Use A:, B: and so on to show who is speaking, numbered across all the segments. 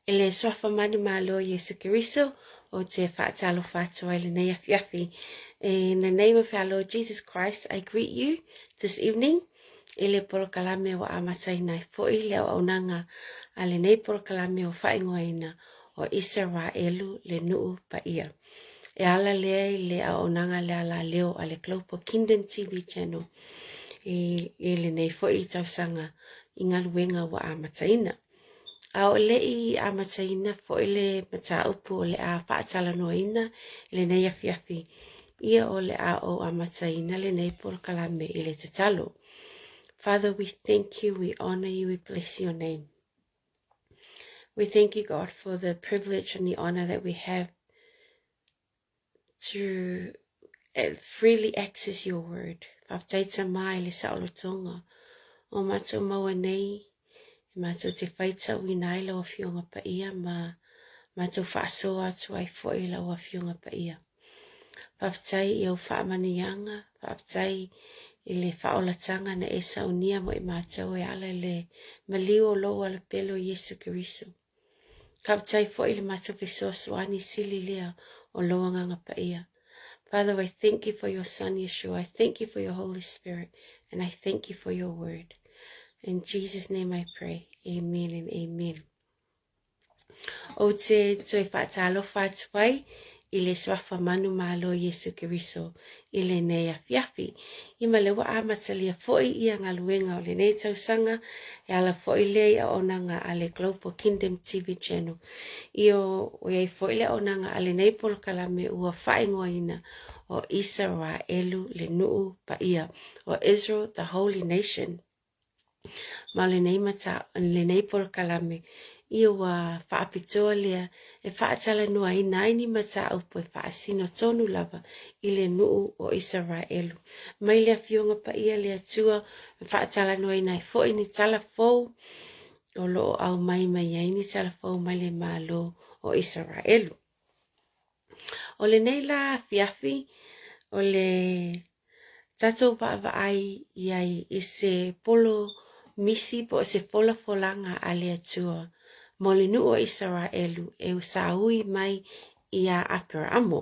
A: I le Suafa Manumalo o Iesu Keriso, ou te faatalofa atu ai lenei afiafi. In the name of our Lord Jesus Christ, I greet you this evening. I le polokalame ua amataina ai foi le auaunaga a lenei polokalame ua faaigoaina o Isaraelu le Nuu Paia. E ala lea i le auaunaga le alaleo a le Global Kingdom TV Channel i, i lenei foi tausaga i galuega ua amataina. A o le i amataina foi le mataupu o le a faatalanoaina i lenei afiafi, ia o le a ou amataina lenei polokalame i le tatalo. Father, we thank you, we honor you, we bless your name. We thank you, God, for the privilege and the honor that we have to eh, freely access your word. Whafetai ta mai le saolotonga o mātou maua nei, e mātou te whaitau i nai lau afioga paia ma mātou whaasoa atu ai foi i lau afioga paia. Whafetai i au whaamanianga, whafetai i le whaolatanga na e saunia mo i mātou e ala le maliu o lou alapelo Iesu Keriso. Faafetai foi i le matou fesoasoani sili lea o lou Agaga Paia. Father, I thank you for your Son, Yeshua. I thank you for your Holy Spirit. And I thank you for your word. In Jesus' name I pray. Amen and amen. Ou te toe whaatalofa atu ai i le suafa manu malo Iesu Keriso i lenei afiafi. I ma le ua amatalia foi ia galuega o lenei tausaga e ala foi lea i auaunaga a le Global Kingdom TV Channel. I o iai foi le auaunaga a lenei polokalame ua faaigoaina o Isaraelu le nuu paia, o Israel the Holy Nation. Ma o lenei mata, lenei polokalame, ia ua faapitoa lea e faatalanoaina ai ni mataupu e faasino tonu lava i le nuu o Isaraelu. Mai le Afioga Paia le Atua e faatalanoaina ai foi ni tala fou o lo o aumai mai ai ni tala fou mai le Malo o Isaraelu. O lenei la afiafi, o le tatou vaavaai i ai i se polo misi po o se folafolaga a le Atua mo le nuu o Isaraelu e saui mai iā Aperaamo.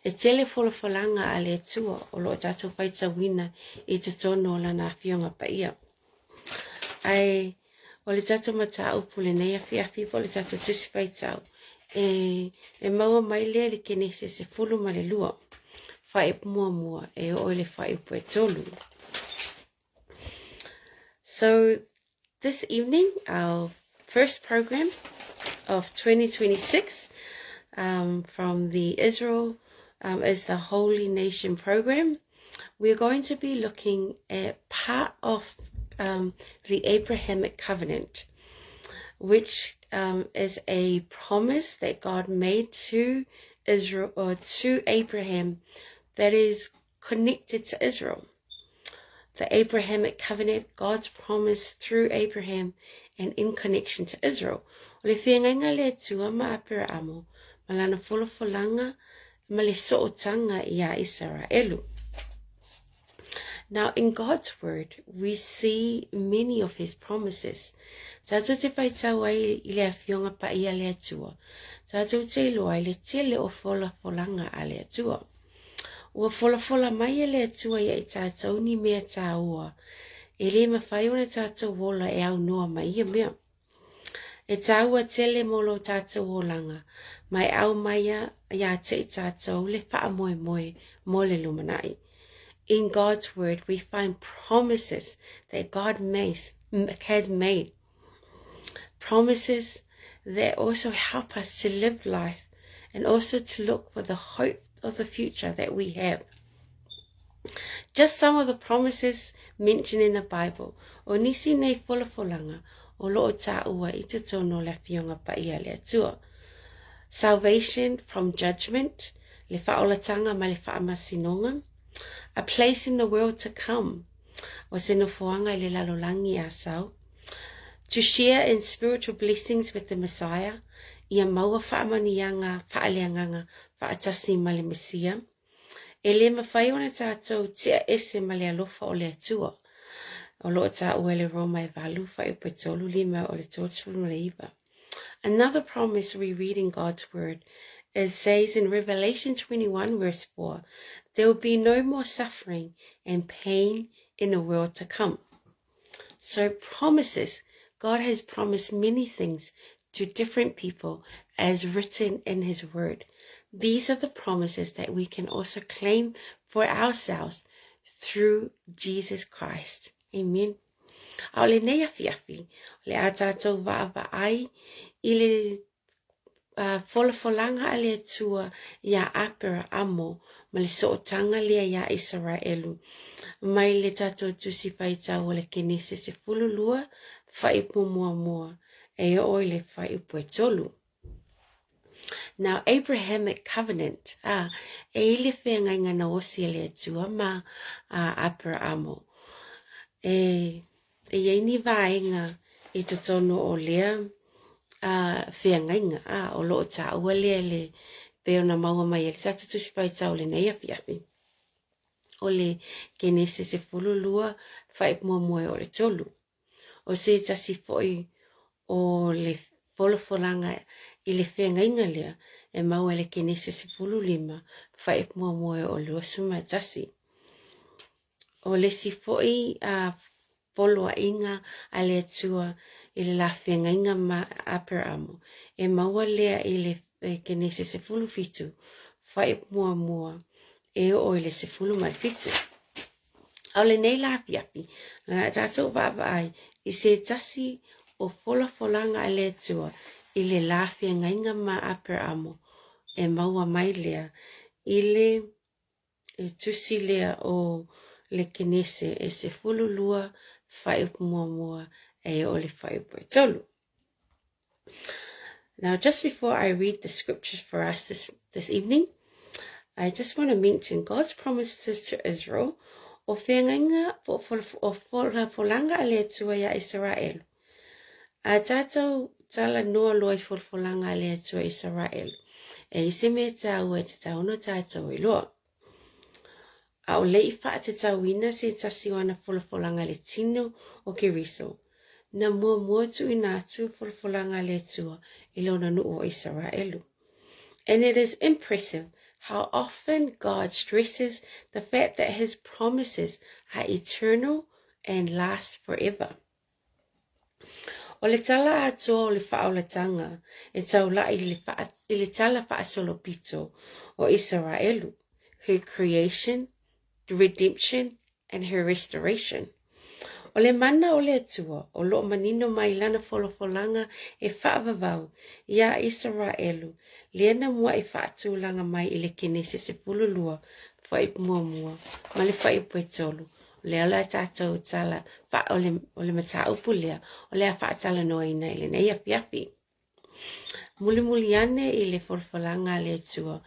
A: E tele folafolaga a le Atua o lo o tatou faitauina i totonu o lana Afioga Paia. Ae o le tatou mataupu lenei afiafi po o le tatou tusi faitau e, e maua mai lea i le Kenese 12 fuaiupu muamua e oo i le fuaiupu e tolu. So this evening, our first program of 2026 um, from the Israel um, is the Holy Nation program. We're going to be looking at part of um, the Abrahamic covenant, which um, is a promise that God made to Israel or to Abraham that is connected to Israel. The Abrahamic covenant, God's promise through Abraham and in connection to Israel. O le feagaiga le Atua ma Aperaamo, ma lana folafolaga ma le sootanga iā Isaraelu. Now, in God's word, we see many of his promises. Tātou te whaitau ai i le afioga paia le Atua. Tātou te iloa i le tele o folafolaga a le Atua. Ua folafola mai e le Atua ia i tātou ni mea tāua. E le mawhai ona tātou ola e aunoa mai ia mea. E tāua tele mō lo tātou olaga, ma e aumai iā te i tātou le faamoemoe mō le lumanai. In God's word, we find promises that God makes, has made. Promises that also help us to live life and also to look for the hope of the future that we have. Just some of the promises mentioned in the Bible. O nisi nei folafolaga o lo o tāua i totonu o le Afioga Paia a le Atua. Salvation from judgment, le faaolatanga ma le faamasinoga. A place in the world to come, o se nofoaga i le lalolagi a sau. To share in spiritual blessings with the Messiah, ia maua faamanuiaga faaleagaga faatasi ma le Mesia. E le mawhai ona tātou tia ese ma le alofa o le Atua. O lo o tāua e le Roma e valu, fuaiupu e tolu, lima o le 39. Another promise we read in God's word it says in Revelation 21 verse 4, there will be no more suffering and pain in the world to come. So promises, God has promised many things to different people as written in his word. These are the promises that we can also claim for ourselves through Jesus Christ. Amen. A o lenei afiafi, o le a tātou vaavaai i le uh, folafolaga a le Atua iā Aperaamo ma le sootaga lea iā Isaraelu, mai le tatou Tusi Faitau o le Kenese 12, fuaiupu muamua, e oo i le fuaiupu e tolu. Now, Abrahamic covenant, ah, e i le feagaiga na osi e le Atua ma a Aperaamo. E, e i ai ni vaega i totonu o lea a feagaiga, a, o loo taua lea le pei ona maua mai e le tatou Tusi Faitau i lenei afiafi. O le Kenese 12, fuaiupu muamua e oo i le tolu. O se tasi foi o le folafolaga i le feagaiga lea e maua i le Kenese 15, fuaiupu muamua e oo i le 21. O le isi foi a poloaiga a le Atua i le la feagaiga ma Aperamo, e maua lea i le Kenese 17, fuaiupu muamua e oo i le 17. A o lenei la afiafi, na a tātou vaavaai i se tasi o folafolaga a le Atua i le la feagaiga ma Aperamo e maua mai lea i le e tusi lea o le Kenese e 12 fuaiupu muamua e oo i le fuaiupu e tolu. Now, just before I read the scriptures for us this, this evening, I just want to mention God's promises to Israel o feagaiga o folafolaga a le Atua iā Isaraelu. A tātou talanoa loa i folafolaga a le Atua Isaraelu, e i se mea tāua e tatau ona tātou iloa. ʻAʻole i faatatauina se tasi o ana folafolaga i le tino o Keriso. Na muamua tuuina atu folafolaga a le Atua i lona nuu o Isaraelu. And it is impressive how often God stresses the fact that his promises are eternal and last forever. O le tala atoa o le faaolatanga e taulaʻi i le, faa, i le tala faasolopito o Isaraelu, her creation, redemption and her restoration. O le mana o le Atua o loo manino mai lana folafolaga e faavavau iā Isaraelu lea na muaʻi faatulaga mai i le Kenese 12 fuaiupu muamua ma le fuaiupu e tolu lea o le a tātou tala, fa, o, le, o le mataupu lea, o le a faatalanoaina i lenei afiafi. Mulimuli ane i le folafolaga a le Atua,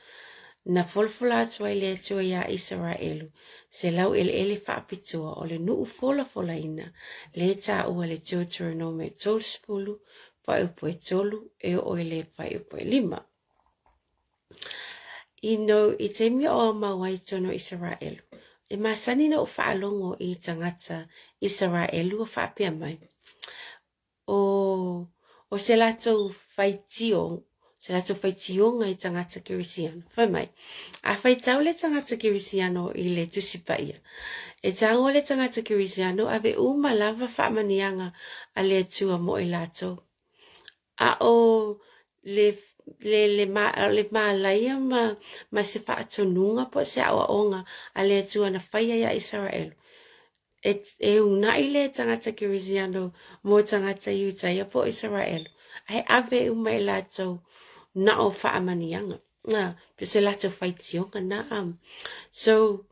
A: na folafola atu ai le Atua iā Isaraelu, se laueleele faapitoa o le nuu folafolaina, lea taua i le Deuteronome 30, fuaiupu e tolu, e oo i le fuaiupu e lima. I no, i taimi o au mau ai tonu Isaraelu, e masani na ou faalogo i tagata Isaraelu o faapea mai, o, o se latou faitio, se latou faitioga i tagata Kerisiano. Fai mai, a faitau le tagata Kerisiano i le Tusi Paia, e tago le tagata Kerisiano ave uma lava faamanuiaga a le Atua mo i latou. A o le, le, le, ma, le mālaia ma, ma se faatonuga po o se aoaoga a le Atua na faia iā Isaraelu. E, e unaʻi le tagata Kerisiano mo tagata Iutaia po o Isaraelu, a e ave uma i latou na o faamanuiaga. Na, po se latou faitioga na. Um, so,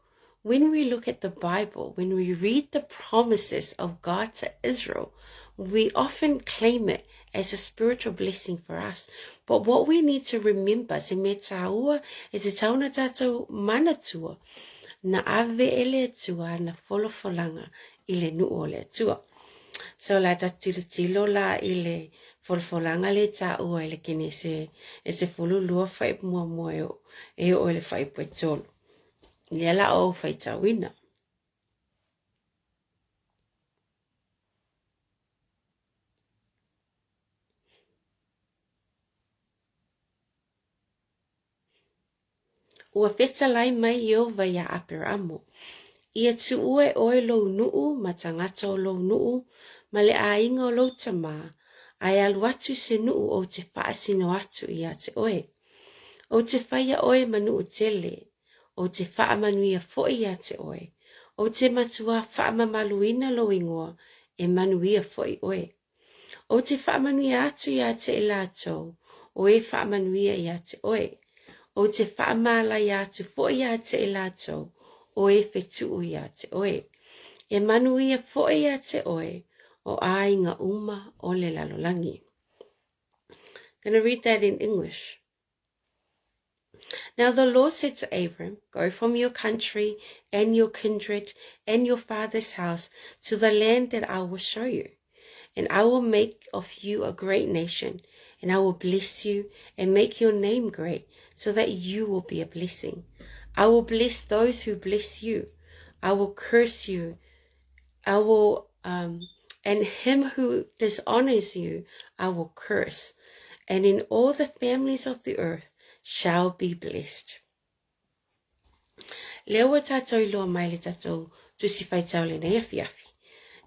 A: when we look at the Bible, when we read the promises of God to Israel, we often claim it as a spiritual blessing for us. But what we need to remember, se mea tāua, e tatau ona tātou manatua, na ave e le Atua ana folafolaga i le nuu o le Atua. So la ta tilotilo la i le folafolaga le tāua i le Kenese e 12 fuaiupu muamua e oo, e oo i le fuaiupu e tolu. Lea la o faitauina. Ua fetalai mai Ieova iā Aperamo, Ia tuua e ʻoe lou nuʻu ma tagata o lou nuʻu ma le ʻāiga o lou tamā, a e alu atu i se nuʻu ou te faasino atu iā te ʻoe. Ou te faia ʻoe ma nuʻu tele, ou te faamanuia foʻi iā te ʻoe, ou te matuā faamamaluina lou ingoa e manuia foʻi ʻoe. Ou te faamanuia atu iā te i lātou, o e faamanuia iā te ʻoe. Ou te faamālaia atu foʻi iā te i lātou, o e fetuʻu iā te ʻoe. E manuia foʻi iā te ʻoe, o ʻāiga uma o le lalolagi. Gonna read that in English. Now the Lord said to Abram, Go from your country and your kindred and your father's house to the land that I will show you. And I will make of you a great nation, and I will bless you and make your name great, so that you will be a blessing. I will bless those who bless you. I will curse you. I will, um, and him who dishonors you, I will curse. And in all the families of the earth shall be blessed. Lea ua tātou iloa mai le tātou tusi faitau lenei afiafi.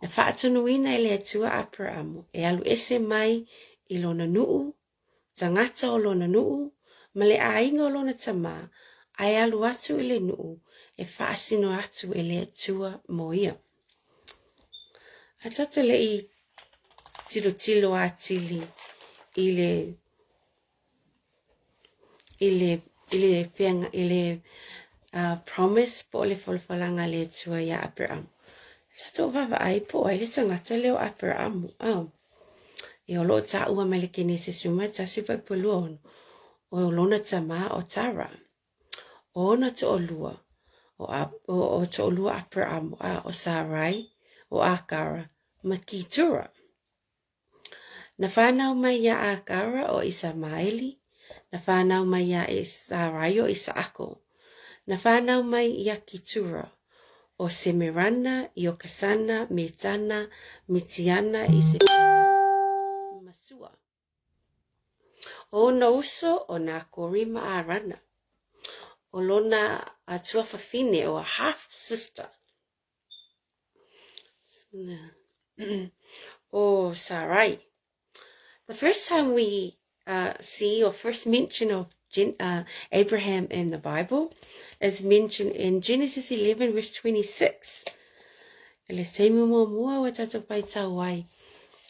A: Na faatonuina e le Atua Aperamo e alu ese mai i lona nuʻu, tagata o lona nuʻu, ma le ʻāiga o lona tamā, a e alu atu i le nuʻu e faasino atu e le Atua mo ia. A tātou le i tilotilo atili i le i le i le feaga i le uh, promise po o le folafolaga a le Atua iā Aperamo. Tātou vaavaai po o ai le tagata lea o Aperamo. Oh. E o loo taua mai le Kenese uma tasi faipua ono. O lona tamā o Tara. O ona toʻalua, o, o, o toʻalua Aperamo, a o Sarai, o Akara, ma Kitura. Na whānau mai iā Akara o Isamaeli, na whānau mai iā Sarai o Isaako, na whānau mai iā Kitura, o Semerana, Iokasana, Metana, Mitiana, Isepaka, ma Sua. O ona uso o Nakori ma Arana. O lona tuafafine o a half sister o Sarai. The first time we uh, see or first mention of Gen, uh, Abraham in the Bible is mentioned in Genesis 11 verse 26. E le taimi muamua ua tātou faitau ai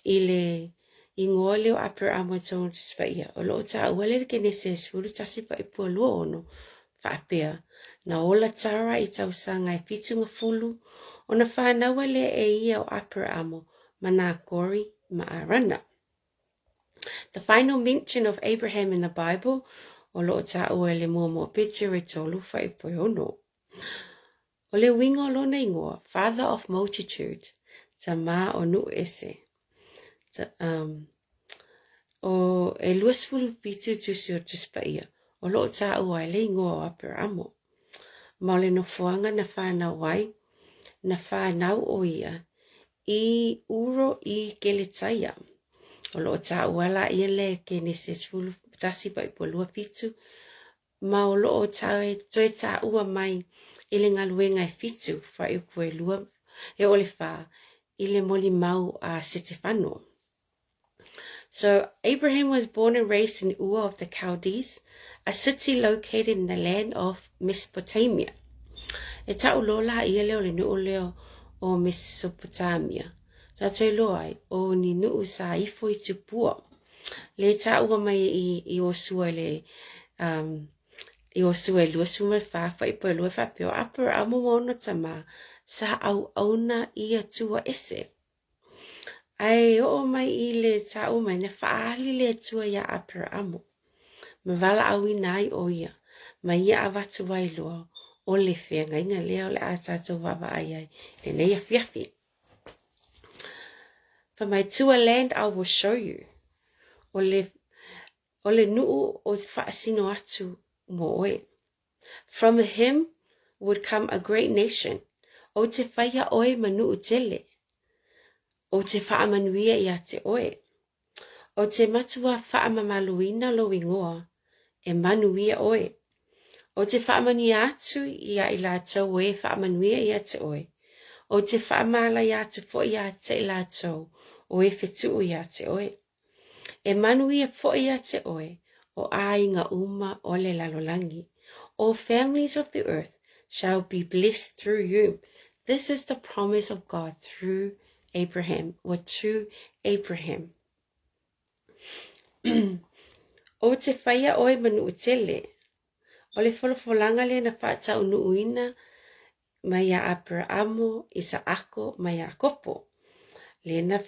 A: i le ingoa lea o Aperamo e tōna Tusi Paia. O loo tāua le Kenese e 11 paipua 26 faapea, na ola Tara i tausaga e 70, ona whānaua lea e ia o Aperamo ma Nākori ma Arana. The final mention of Abraham in the Bible, o loo tāua le muamua Petero e tolu faipua e ono. O le uiga o lona ingoa, Father of Multitude, Tamā o Nuʻuese. Ta, um, o e 27 tusi o Tusi Paia, o loo tāua ai le ingoa o Aperamo. Ma o le nofoaga na whānau ai, na whānau o ia i Uro i Keletaia. O loo tāua la ia le Kenese 11.27, Ma o loo toe tāua mai i le galuega e fitu fuaiupu e lua e o le whā i le molimau a Setefano. So Abraham was born and raised in Ur of the Chaldees, a city located in the land of Mesopotamia. E ta'u loa la ia lea o le nuʻu lea o Mesopotamia. Tātou loa ai, o ni nuʻu sa ifo i tupua. Le tāua mai i, i Iosua i le, um, Iosua e 24, whaipo e lua whapeo, Aperaamo ma ona tamā, sa auauna i Atua ese. Ae oo mai i le tāua mai, na whaali le Atua iā Aperaamo. Ma valaauina ai o ia, ma ia avatu ai loa o le feagaiga lea o le a tātou vaavaai ai lenei afiafi. For my to a land I will show you. O le, o le nuʻu o faasino atu mo oe. From him would come a great nation. O te whaia oe ma nuʻu tele. O te whaamanuia ia te oe. O te matua whaamamaluina lou ingoa, e manuia oe. Ou te faamanuia atu ia i latou e faamanuia ia te oe. Ou te faamalaia atu foi ia te i latou o e fetuu ia te oe. E manuia foi ia te oe o aiga uma o le lalolagi. All families of the earth shall be blessed through you. This is the promise of God through Abraham, or to Abraham. Ou te whaia oe ma nuu tele. O le folafolaga lea na faataunuuina mai iā Aperaamo, Isaako ma Iakopo, lea na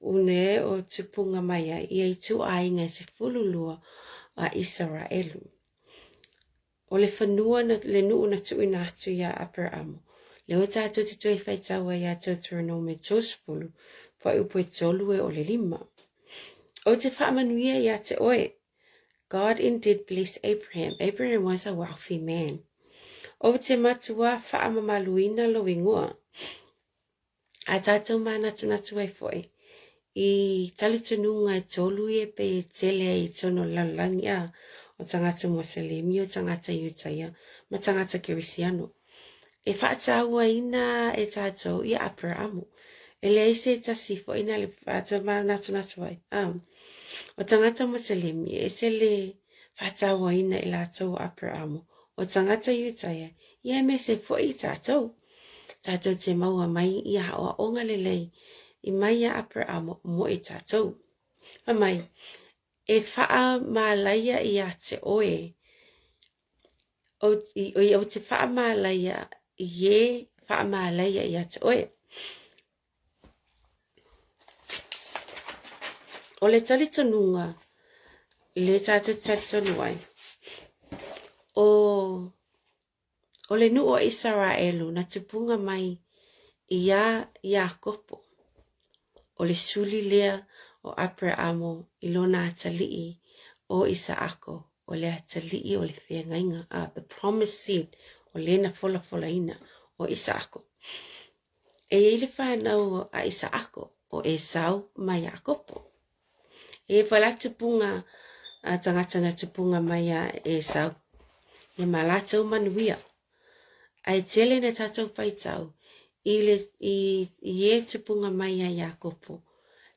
A: une o tupuga mai ai ia ituaiga e 12 a Isaraelu. O le fanua na, le nuu na tuuina atu iā Aperaamo, lea ua tatou te toe faitau ai iā Teuteronome 30, fuaiupu e 3 e o le 5. Ou te faamanuia iā te oe, God indeed blessed Abraham. Abraham was a wealthy man. Ou te matua whaamamaluina lou ingoa. A tātou mānatunatu ai foi. I talitonuga e tolu e pe e tele ai i tono lalolagi a o tagata Moselemi, o tagata Iutaia, ma tagata Kerisiano. E faatauaina e tātou i Aperaamo. E leai se tasi foi na le whātua ai. O tagata Moselemi, e ese le faatauaina i latou o Aperaamo. O tagata Iutaia, ia e mese foi i tātou. Tātou te maua mai i aoaoga lelei i mai ia Aperaamo mo i tātou. Fai mai, e whaamalaia ia te oe ou te whaamalaia i e whaamalaia ia te oe. O le talitonuga, le tātou talitonu ai, o O le nuu o Isaraelu na tupuga mai iā Iakopo, o le suli lea o Aperaamo i lona atalii o Isaako, o le atalii o le feagaiga, a the promised seed, o le na folafolaina o Isaako. E iai le whanau a Isaako, o Esau ma Iakopo. E whai la tupunga a tangata na tupunga mai a Esau. Ia ma latou manuia. Ae tele na tatou whaitau i, le, i, i e tupunga mai a Iakopo.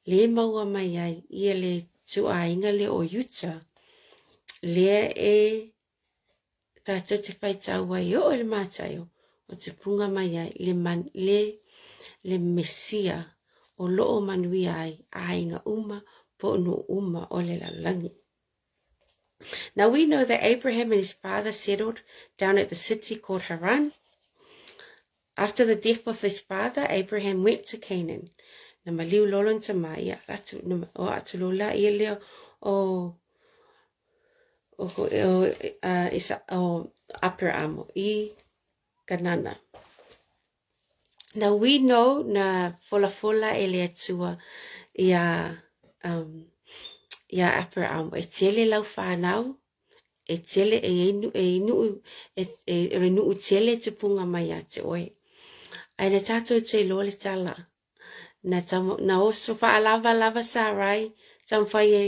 A: Le maua mai ai ia le tuaiga le o Iuta, lea e Tātou te whaitau ai o le mātaio o te punga mai ai le, man, le, le Mesia o loo manuia ai aiga uma po nu uma o le lalolagi. Now we know that Abraham and his father settled down at the city called Haran. After the death of his father, Abraham went to Canaan. Na maliu lolo na tama ia atu, na, o atu lola ia leo o o, o, uh, Isa, o Aperamo i Kanana. Now we know na folafola e le Atua ia, um, ia Aperamo. E tele lau whanau, e tele e inu, e inu, e, e, e nuu tele tupunga mai ia te oe. Ai na tātou te iloa le tala. Na, tau, na oso whaalava lava Sarai, taumawhai e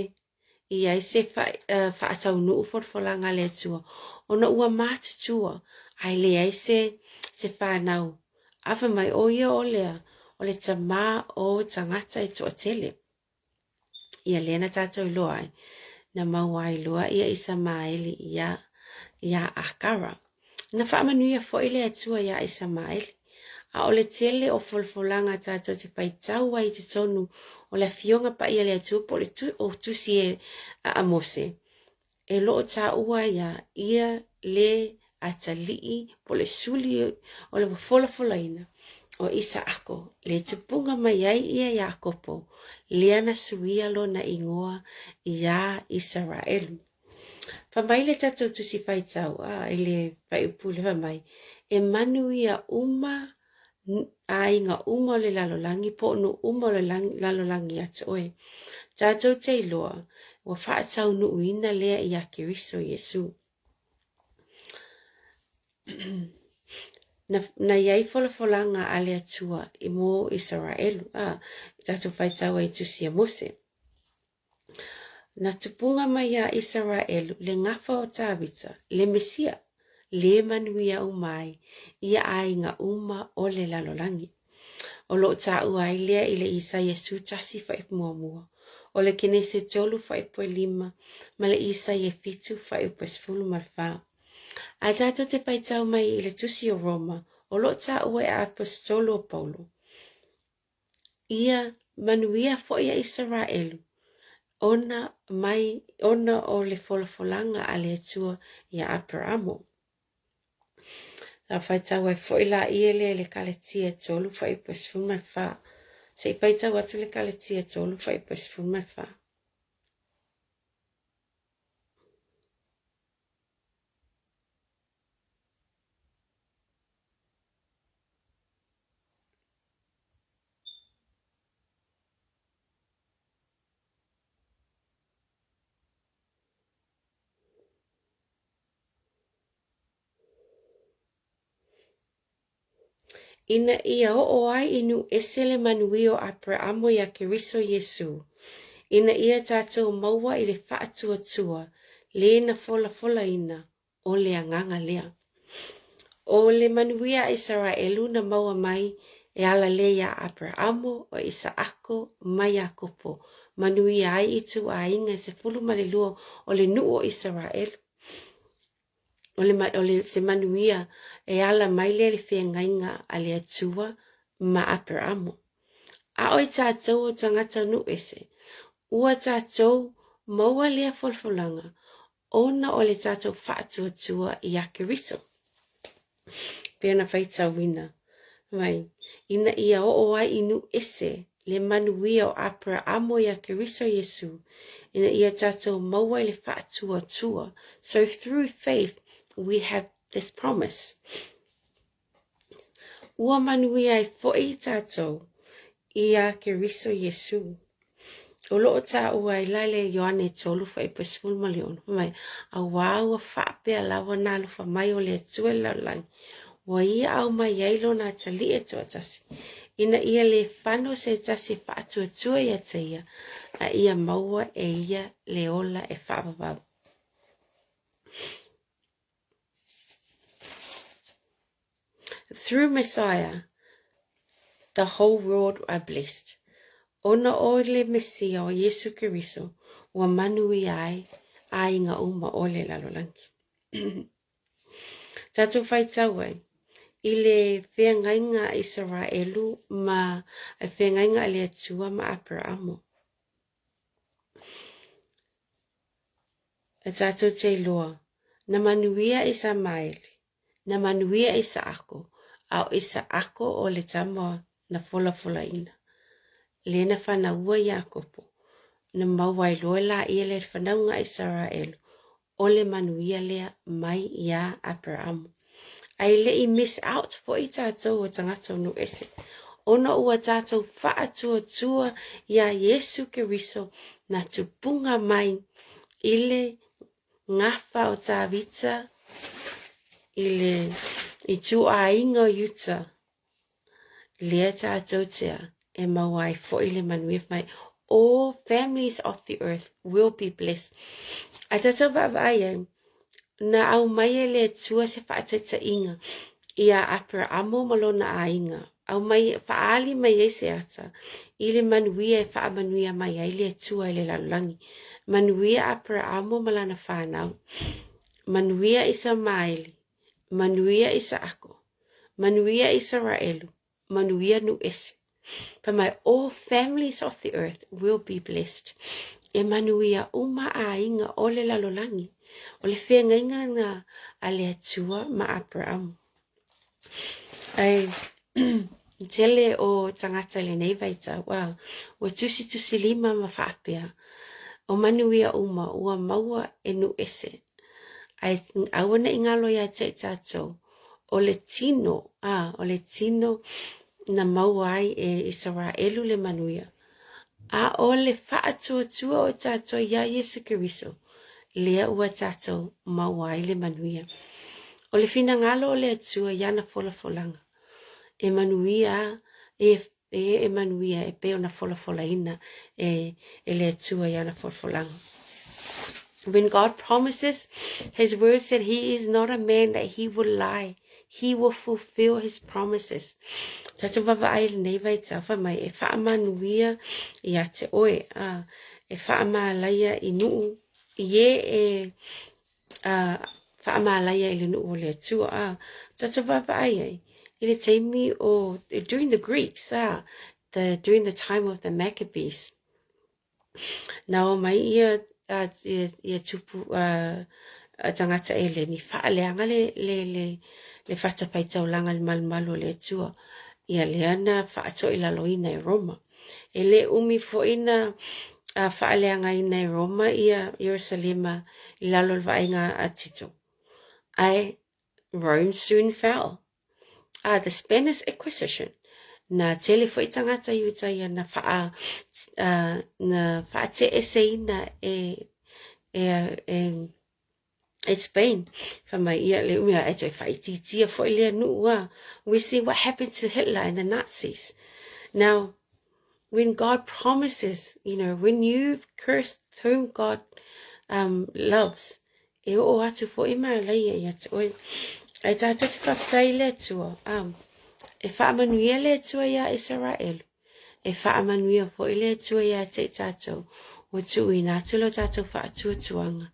A: i ai se faataunuu folafolaga a le Atua, ona ua matutua, ae leai se, se whanau. Afa mai, o ia o lea, o le tamā o tagata e toatele. Ia lea na tātou iloa ai, na maua ai loa ia Isamaeli ia, ia Akara. Na faamanuia foi le Atua iā Isamaeli. A o le tele o folafolaga tatou te faitau ai i totonu o le Afioga Paia a le Atua po o le tu, o tusi e a Mose, e loo taua ai a ia le atalii po o le suli o le folafolaina o Isaako, le tupuga mai ai ia Iakopo, lea na suia lona ingoa iā Isaraelu. Fai mai le tatou tusi faitau, a, i le fuaiupu le fai mai, e manuia uma aiga uma o le lalolagi po o nuu uma o le lalolagi ia te oe. Tatou te iloa, ua faataunuuina lea iā Keriso Iesu. Na, na iai folafolaga a le Atua i mō Isaraelu, a, i tatou faitau ai i tusi a Mose. Na tupuga mai iā Isaraelu le gafa o Tavita, le Mesia, lē manuia uma ai ia aiga uma o le lalolagi. O lo o taua ai lea i le Isaia 11 fuaiupu muamua, o le Kenese 3 fuaiupu 5, ma le Isaia 7 fuaiupu 14. Ae tatou te faitau mai i le tusi o Roma, o lo o taua e Aposetolo o Paulo, Ia manuia foi a Isaraelu, ona mai ona o le folafolaga a le Atua iā Aperamo. Sa faitau ai foi laia lea i le Kalatia 3 fuaiupu 14. Se i faitau atu le Kalatia 3 fuaiupu 14. Ina ia oo ai i nuu ese le manuia o Aperamo iā Keriso Iesū, ina ia tātou maua i le faatuatua le na folafolaina o le agaga lea. ʻO le manuia a Isaraelu na maua mai e ala lea iā Aperamo, o Isaako, ma Iakopo, manuia ai ituaiga e 12 o le nuu o Isaraelu. O le, o le, se manuia e ala mai lea i le feagaiga a le Atua ma Aperamo. A o i tātou o tagata nuu ese, ua tātou maua lea folafolaga ona o le tātou faatuatua iā Keriso. Pei ona faitauina mai, ina ia oo ai i nuu ese le manuia o Aperamo iā Keriso Iesū, ina ia tātou maua i le faatuatua. So through faith we have this promise. Ua manuia ai foi tātou iā Keriso Iesū. O lo o taua ai la le Ioane 3 fuaiupu 16, fai mai, Auā ua faapea lava na alofa mai o le Atua i le lalolagi, ua ia aumai ai lona atalii e toatasi, ina ia le fano se tasi e faatuatua ia te ia, a ia maua e ia le ola e faavavau. Through Messiah, the whole world are blessed. Ona o le Mesia o Iesu Keriso, ua manuia ai aiga uma o le lalolagi. Tātou faitau ai i le feagaiga a Isaraelu ma le feagaiga a le Atua ma Aperamo. E tātou te iloa, na manuia Isamaeli, na manuia Isaako, a o Isaako o le tama na folafolaina, le na fanaua Iakopo, na maua ai loa laia le fanauga a Isaraelu, o le manuia lea mai iā Aperamo. A e le i miss out foi tātou o tagata o nuu ese, ona ua tātou faatuatua iā Iesu Keriso na tupunga mai i le gafa o Tāvita i le ituaiga o Iuta, lea tātou tea e maua ai foi le manuia fai mai, all families of the earth will be blessed. A tātou vaavaai ai, na aumai e le Atua se faataitaiga iā Aperamo ma lona aiga, aumai, faaali mai ai se ata i le manuia e faamanuia mai ai le Atua i le lalolagi. Manuia Aperamo ma lana fanau, manuia Isamaeli, manuia Isaako, manuia Isaraelu, manuia nuu ese. Fai mai, all families of the earth will be blessed. E manuia uma aiga o le lalolagi. O le feagaiga na a le Atua ma Aperamo. Ae, tele o tagata i lenei vaitau, a, ua tusitusilima ma faapea, o manuia uma ua maua e nuu ese. Ae aua ne i galo ia te i tātou, o le tino, a, o le tino na maua ai e Isaraelu le manuia, a o le faatuatua o tātou iā Iesu Keriso, lea ua tātou maua ai le manuia. O le finagalo o le Atua i ana folafolaga, e manuia e E e manuia e pei ona folafolaina e, e le Atua i ana folafolaga. When God promises, His word said He is not a man that He will lie. He will fulfill His promises. Tātou vaavaai i lenei vaitau, fai mai, e whaamanuia ia te oe, a, e whaamālaia i nuu, i e e a, whaamālaia i le nuu o le Atua, a, tātou vaavaai ai, i le taimi o, during the Greeks, a, the, during the time of the Maccabees, Na omai ia, ia, ia tupu a tangata eleni, whaaleanga le, le, le, le whatafaitaulaga le malumalu o le Atua, ia lea na whaatoilaloina e Roma. E le umi foi na whaaleangaina e Roma ia Ierusalema i lalo o le vaaiga a Tito. Ae Rome soon fell. Ah, the Spanish Inquisition. Na tele foi tangata Iutaia na whaa, na whaateeseina e, e, e, e Spain. Wha mai ia le umea e toe whaititia foi lea nuu a. We see what happened to Hitler and the Nazis. Now, when God promises, you know, when you've cursed whom God um, loves, E oo atu foi mālaia ia te oe. Ai tātou te whawhetai i le Atua, um, e whaamanuia le Atua iā Isaraelu. E whaamanuia foi le Atua iā te i tātou, ua tuuina atu lo tātou whaatuatuanga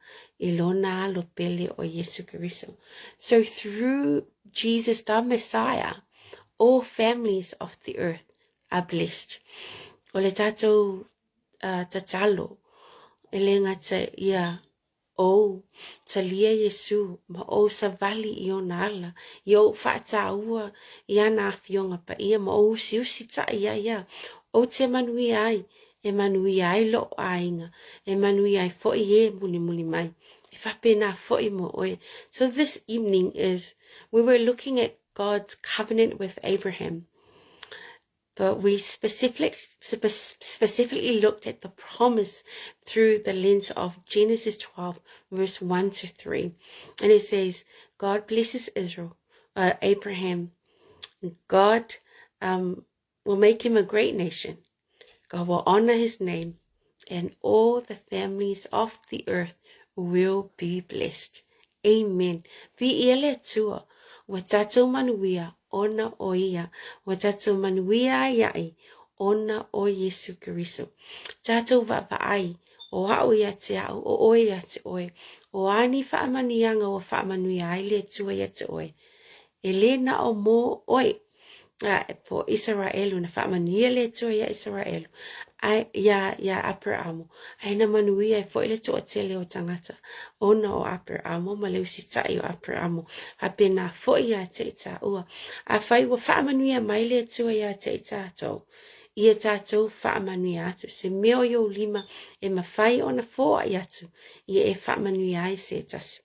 A: i lona alo pele o Iesu Keriso. So through Jesus the Messiah, all families of the earth are blessed. O le tātou uh, tatalo, e le ngata ia Ou talia Iesu ma ou savali i ona ala, i ou whaatāua i ana afioga paia ma ou usiusi taʻi ai ia, ou te manuia ai, e manuia ai loʻu aiga, e manuia ai foʻi e mulimuli mai. E faapena foʻi mo oe. So this evening is, we were looking at God's covenant with Abraham. But we specific, specifically looked at the promise through the lens of Genesis 12, verse 1 to 3. And it says, God blesses Israel, uh, Abraham. God um, will make him a great nation. God will honor his name, and all the families of the earth will be blessed. Amen. Viia le Atua, ua tatou manuia ona o ia, ua tatou manuia ai aʻi ona o Iesu Keriso. Tatou vaavaai, o aʻu ia te aʻu, o oe ia te oe, o a ni faamanuiaga ua faamanuia ai le Atua ia te oe, e le na o mō oe, a, po Isaraelu, na faamanuia le Atua iā Isaraelu, ae, iā, iā Aperamo, ae na manuia ai foʻi le toatele o tagata, ona o Aperamo ma le usitaʻi o Aperamo, faapena foʻi iā te i tāua. Afai ua faamanuia mai le Atua iā te i tātou, ia tātou faamanuia atu, se mea o i ou lima e mafai ona foaʻi atu, ia e faamanuia ai se tasi.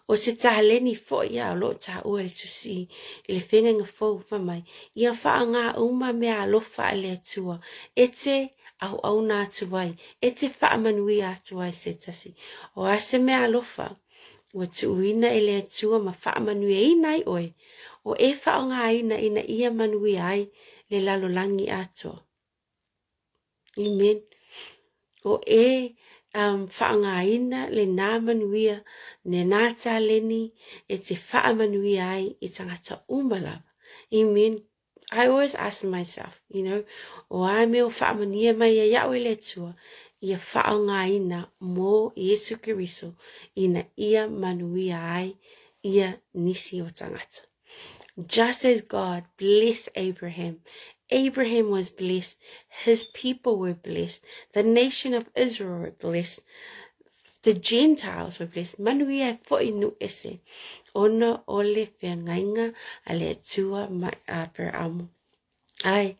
A: O se taleni foi ia o loo taua i le tusi i le feagaiga fou fai mai, ia faaaoga uma mea alofa a le Atua e te auauna atu ai, e te faamanuia atu ai se tasi. O a se mea alofa ua tuuina e le Atua ma faamanuiaina ai oe, o e faaaogaina ina ia manuia ai le lalolagi atoa. Amen. O e um, whaangaina le nā manuia, le nā taleni e te whaamanuia ai i tangata uma lava. Amen. I always ask myself, you know, o a mea o whaamanuia mai ai au e le Atua, ia whaangaina mō Iesu Keriso ina ia manuia ai ia nisi o tangata. Just as God blessed Abraham, Abraham was blessed, his people were blessed, the nation of Israel were blessed, the Gentiles were blessed. Manuia e foʻi nuu ese, ona o le feagaiga a le Atua ma Aperamo. Ae,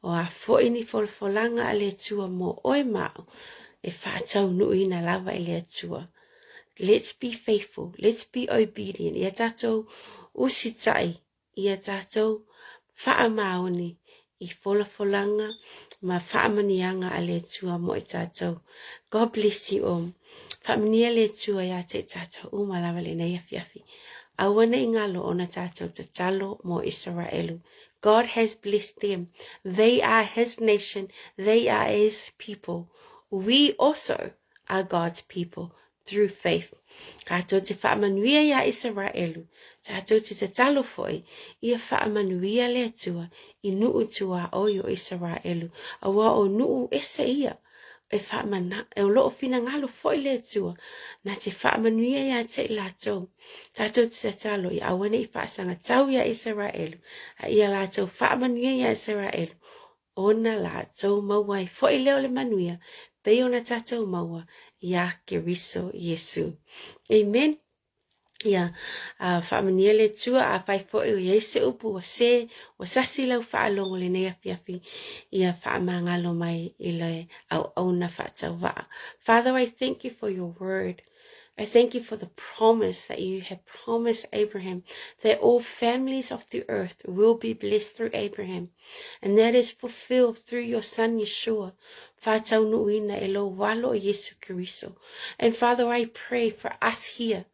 A: o a foʻi ni folafolaga a le Atua mo oe ma aʻu, e faataunuuina lava e le Atua. Let's be faithful, let's be obedient. Ia tatou usitaʻi, ia tatou faamaoni i folafolaga ma faamanuiaga a le Atua mo i tatou. God bless you all. Faamanuia le Atua iā te i tatou uma lava lenei afiafi. Aua ne i ngalo ona tatou tatalo mo Isaraelu. God has blessed them. They are his nation. They are his people. We also are God's people through faith. Tātou te whaamanuia iā Isaraelu, tātou te tatalo foi, ia whaamanuia le Atua i nuu tuaoi o Isaraelu, auā o nuu ese ia e whaamana, e o loo finagalo foi le Atua, na te whaamanuia ia te i latou. Tātou te tatalo ia aua nei whaasagatau iā Isaraelu, a ia latou whaamanuia iā Isaraelu, ona latou maua ai foi lea o le manuia, pei ona tatou maua iā Keriso Iesu. Amen. Ia, uh, faamanuia le Atua, afai foi o i ai se upu ua sē, ua sasi lau faalogo lenei afiafi, ia faamagalo mai i le auauna faatauvaa. Father, I thank you for your word. I thank you for the promise that you have promised Abraham that all families of the earth will be blessed through Abraham. And that is fulfilled through your son Yeshua. Whātaunuuina e lou alo o Iesu Keriso. And Father, I pray for us here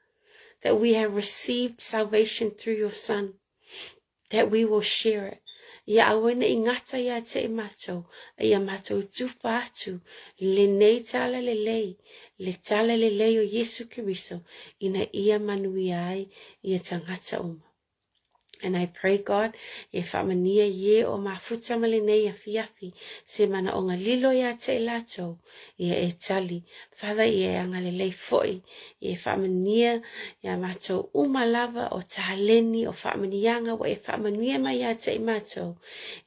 A: that we have received salvation through your son, that we will share it. Ia aua nei gata ia te i matou, a ia matou tufa atu lenei tala lelei, le tala lelei o Iesu Keriso, ina ia manuia ai ia tagata uma. And I pray God, e whaamania ie o mafuta ma lenei afiafi, se manaoga lilo ia te i latou, ia e tali. Father, ia e agalelei foi, ia e faamanuia iā matou uma lava o taleni, o faamanuiaga ua e faamanuia mai ia te i matou,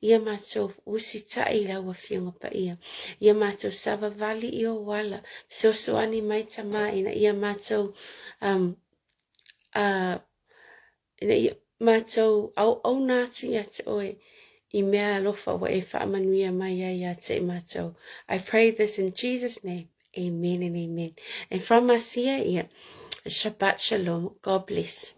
A: ia matou usitai i lau Afioga Paia, ia matou savavali i ou ala, fesoasoani mai Tama ina ia matou um, uh, ina ia matou auauna atu ia te oe i mea alofa ua e faamanuia mai ai ia te i matou. I pray this in Jesus' name. Amen and amen. And from us here, yeah, Shabbat Shalom. God bless.